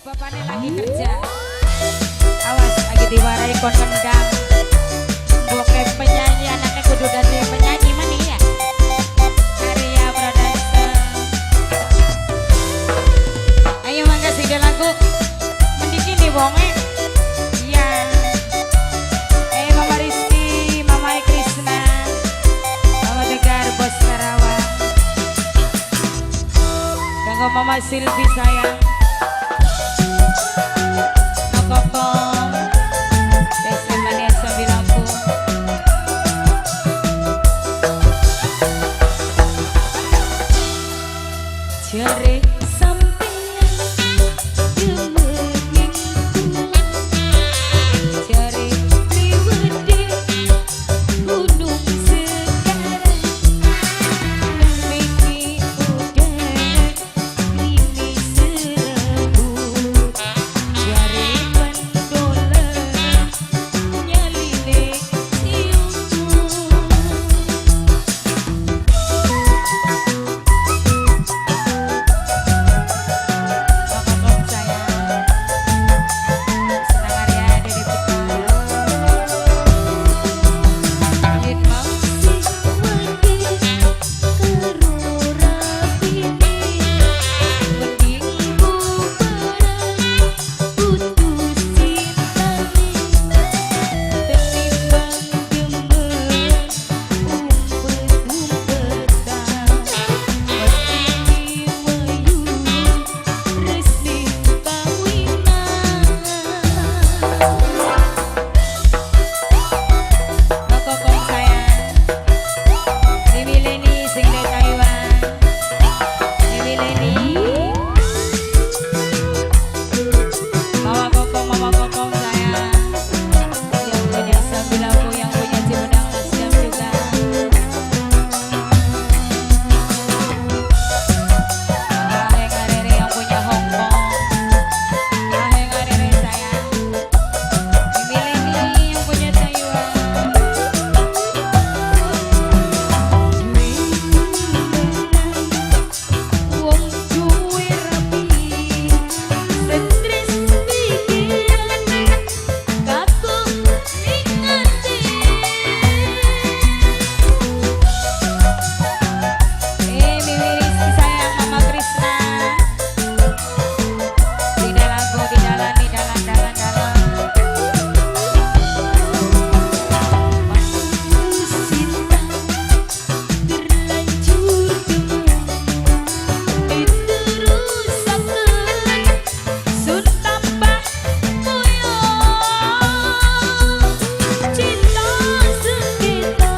Bapaknya lagi kerja. Awas lagi diwarai kon nendang. Bokep penyanyi anaknya kudu dadi penyanyi mana ya? Arya Production. Ayo mangga sing lagu. Mendiki nih wonge. Iya. Mama Rizky, Mama Krisna, Mama Tegar Bos Karawang. Kanggo Mama Silvi sayang. Nokokong. Testimoni sambilaku. Jare sampeyan demen kula, jare liwede gunung sekarang, miki udan grimis serebut, jare pendolan nyaline ciumku. Kokong sayang, senang Arya dari Yen masih wedi karo rapine, mending bubaran putus cintane, tenimbang demen umpet-umpetan, wedi wayu resmi kawinan. Kokong sayang, Dewi Leni sing dari Taiwan, Dewi Leni, Mama Kokong sayang, yang punya Sambilaku, yang punya Cipedang Mas Dam juga. Aheng Arere yang punya Hong Kong, Aheng Arere sayang, Dewi Leni yang punya Taiwan. Wong duwe rapi, stres pikiran, kaku ning ati. Bibi Rizky sayang, Mama Krisna. Tidak lagu, tidak lani, dalan, dalan, dalan. Cinta terlanjur demen, diterusaken sun tambah puyuh. Cinta sengketa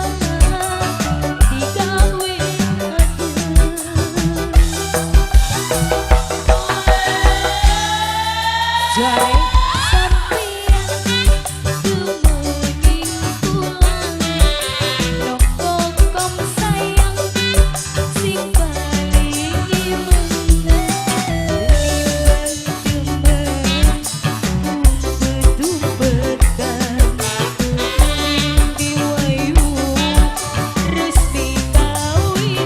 digawe adem. Jare sampeyan demening kula, Nokokom sayang sing paling imen, tenimbang demen umpet-umpetan, mimpi wayu resmi kawinan.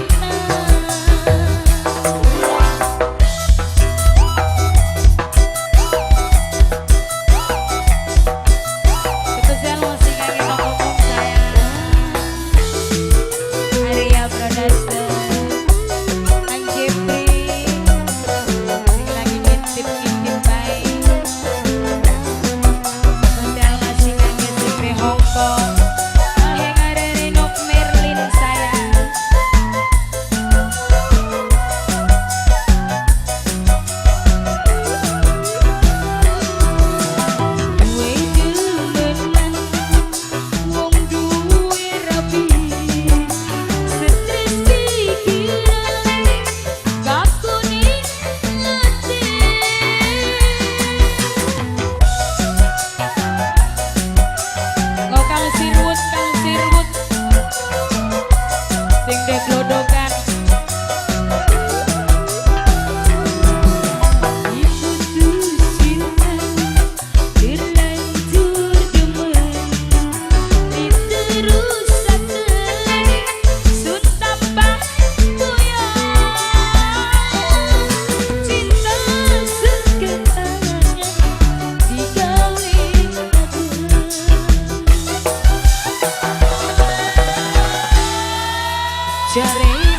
Sore.